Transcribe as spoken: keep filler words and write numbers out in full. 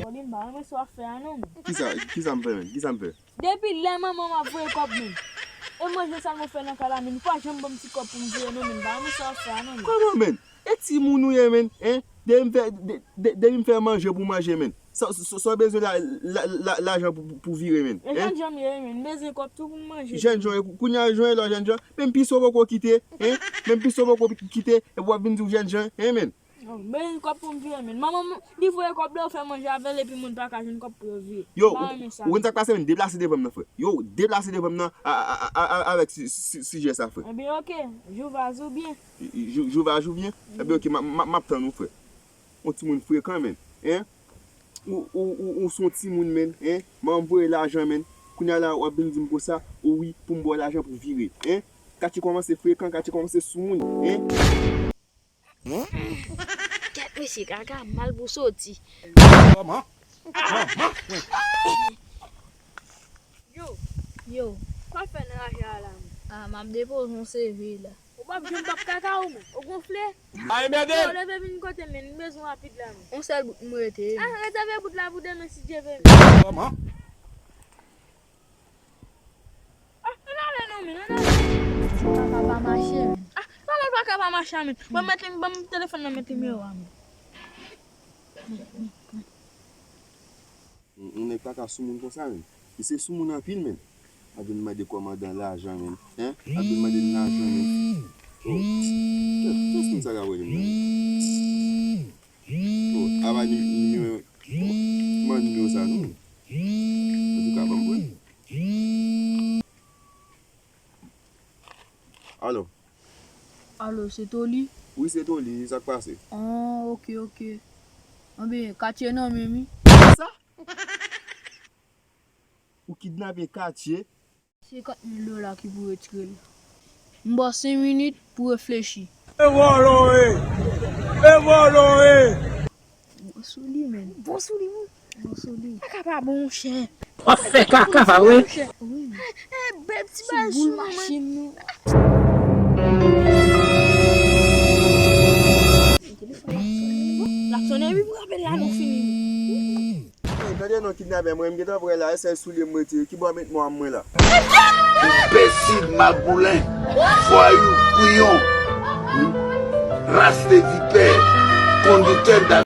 Tòli, m pa renmen sa w ap fè a non, men. Kisa, kisa m fè, menn? Kisa m fè? Depi lè manman m ap voye kòb, menn. E manje sa nou fè nan kay la, menn. Ou pa janm ban m ti kòb pou m vire non, menn. M pa renmen sa w ap fè a non, menn. Kòman, menn? E timoun ou ye, menn, en? Depi m fè, de, de, depi m fè manje pou manje, menn. Sa, sa, sa w bezwen la, la, la, lajan pou, pou, pou vire, menn, en? E jennjan m ye, menn. M bezwen kòb tou pou m manje. Jennjan w ye, kou-, kounye a jwenn lò jennjan. Menm pis ou poko kite, en? Menm pis ou poko kite, epi w ap vin di w jennjan, en, menn? Oh, m bezwen kòb pou m vire, menn. Manman m, li voye kòb la, yo fè manje avè l, epi moun pa ka jwenn kòb pou yo vire. Yo, m pa renmen sa. Ou konn sa k pase, menn? Deplase devan m nan, frè. Yo, deplase devan m nan a, a, a, a, a, avèk si, si, sijè sa, frè. Ebyen, oke. Jou va jou byen. Jou, jou va jou byen. Ebyen, oke, m a, m a, m ap tann ou, frè. Yon timoun frekan, menn. En? Ou, ou, ou, ou se yon timoun, menn. En? Manman voye lajan, menn. Kounye a la, w ap vin di m konsa, o wi, pou m ba w lajan pou vire. En? Katye kòmanse frekan, Katye kòmanse soumoun. En? Kèt mesye, kaka mal pou soti. Kòman? Kòman? Yo. Yo. Sa w fè nan raje a la, menn? Ah, m ap depoze yon C V la. Ou p ap janm p ap kaka ou, menn. Ou gonfle? Ay, mède! Yo, leve vin kote, menn. M bezwen w rapid la, menn. Yon sèl bout m rete. Ah, rezève bout la pou demen, si Dye vle, menn. Kòman? Ah, ann ale non, menn, ann ale. Kaka pa mache, menn. Ah, kòman kaka pa mache, menn? Ban m met, ban m telefòn nan, met nimewo a, menn. Yon nèg pa ka soumoun konsa, menn. Li se soumoun anpil, menn. Ap vin mande kòmandan lajan, menn. En? Ap vin mande l lajan, menn. Oh. Kiyès moun sa k ap rele m la? Oh, apa ni-, nimewo, oh, kòman nimewo sa non? Antouka, ban m pran. Alo. Alo, se Toli? Wi, se Toli, sa k pase? Oh, oke, oke. Anben, Katye nan men m, wi. Sa? Ou kidnape Katye? Senkant mil dola ki pou retire l. M ba w senk minit pou reflechi. E vòlò e! E vòlò e! Bon sou li, menn. Bon sou li, wi. Bon sou li. Kaka pa bon, monchè. W ap fè kaka, pa vre? Wi. Eh, bèl ti bagay sou boul machin nou. L ap sonnen, wi, pou rapèl la, nou fini. Ey, tande non, kidnapè, mwen, m gentan prè la, e sèl soulye m rete, kibò met mwa mwen la? Enbesil, magoulen, vwayou, kouyon, ras de vipè, kondiktè